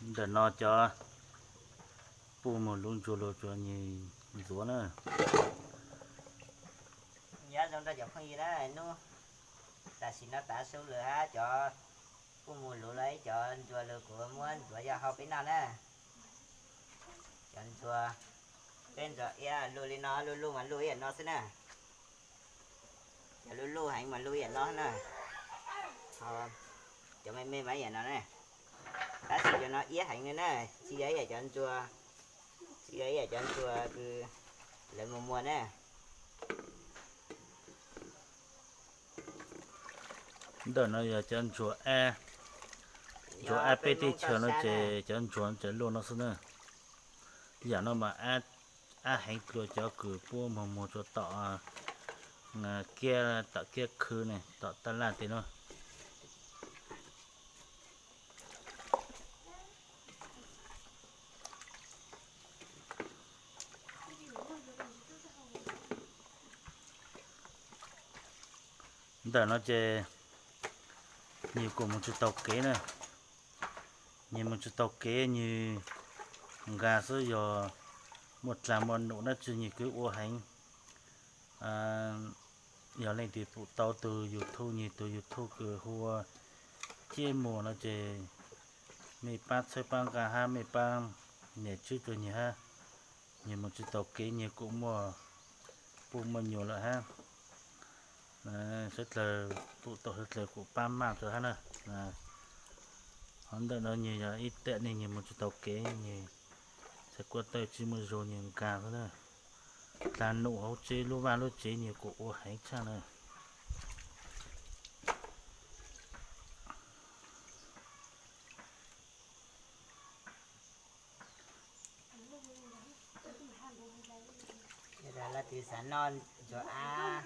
Ntawm no cov puj muag luv ntsuag luag tsuas nws ntxuav na. Nyob zoo rau cov phooj ywg na, hnub tam sim no tav su lawm hab cov puj muag luv los ib cov ntsuag luag kuv muab ntxuav yog hau peb noj na. Cov ntsuag, peb ntxuav iab luj li no, luj luj mas luj ib yam no xwb na. Cov luj luj heev mas luj ib yam no na. Ho cov me me mas ib yam no na. Tab sis cov no iab heev li na, tsis yog ib yam cov ntsuag, tsis yog ib yam cov ntsuag kws lawv muag muag na. Ntawm no yog cov ntsuag ab, ntsuag ab peb teb chaws no ces cov ntsuag tseem luaj no xwb na. Yam no mas ab heev dua cov kws puab muag muag tsuas tom kiab, tom kiab khw ne, tom taj laj tej no. Ntawm no ces nwg kuj moog tsis tau kev na. Nwg moog tsis tau kev, nwg nkaag xwb, yog muaj dlaag muaj num dlaab tsi nwg kuj ua heev. Yog leej twg pum tau tug YouTube, nwg tug YouTube kws hu ua Ciab Muas no ces mej pab txhawb pab nqaa hab mej pab niam tswb rua nwg hab. Nwg moog tsis tau kev, nwg kuj muaj puj muaj nyuas lawm hab. Sawv dlawg pum tau sawv dlawg kuj pab maj rua hab na. Ho ntawm no nwg yog ib tam neeg nwg moog tsis tau kev, nwg txhais kuaj tawj tsi muaj zug nwg nkaag xwb na. Dlaag num hauv tsev lub vaj lub tsev nwg kuj ua heev tshaj na. Leej twg xav noj ntsuag ab,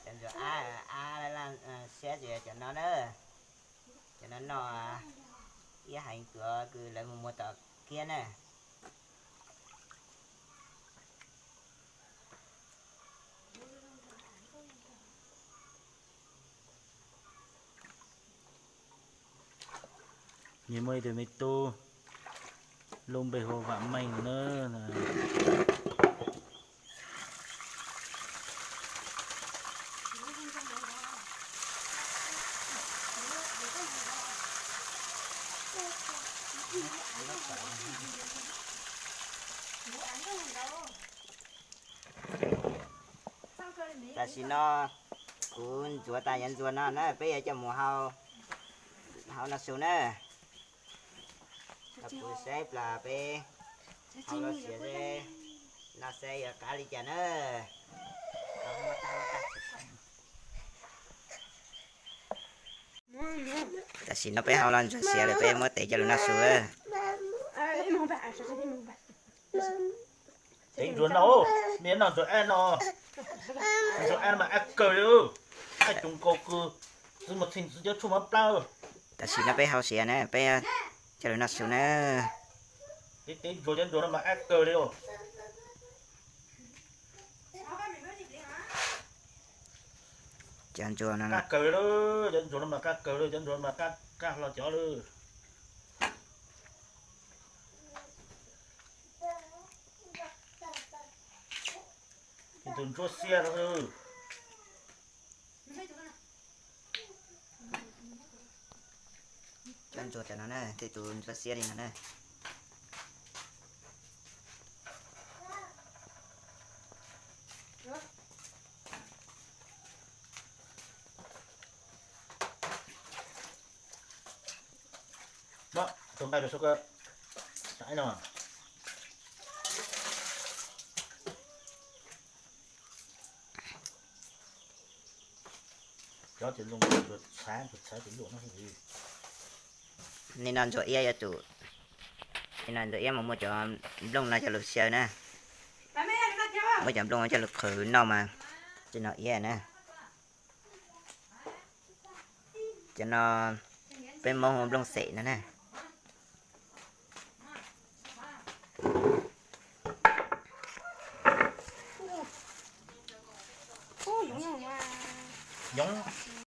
cov ntsuag ab, ab siab ces cov no na. Cov no noj iab heev tuav kws lawv mus muag tom kiab na. Nwg muaj ib tug me tub lub npe hu ua Vam Meej na. Tam sim no kuv ntxuav tas cov ntsuag no na, peb yuav coj mus hau noj su na. Kuv saib plas peb hau los siav seb noj seb yuav qab li cas na. Tam sim no peb hau los ntsuag siav lawm, peb muab tev coj lug noj su. Tev ntsuag no, mej noj ntsuag ab no, ntsuag ab mas ab kawg li, ab coom nkaus kws txiv mus txheej txiv cov tshuaj mab plab. Tam sim no peb hau siav na, peb coj lug noj su na. Tev ntsuag, cov ntsuag no mas ab kawg li. Cov ntsuag no qab kawg li, cov ntsuag no mas qab kawg li, cov ntsuag no mas qab hlo cov li. Tej tus ntsuab xiab no. Cov ntsuag cov no na, tej tus ntsuab xiab li no na. Tus nqaij rau sab koj, no. Cov ces loo ntsuag txhav, ntsuag txhav ces luaj no. Nim no ntsuag iab yuav tsum, nim no ntsuag iab mas muab cov nplooj no coj lug xyaw na. Muab cov nplooj no coj lug qhwv noj mas tsis no iab na. Cov no peb Moob hu nplooj xeem no na.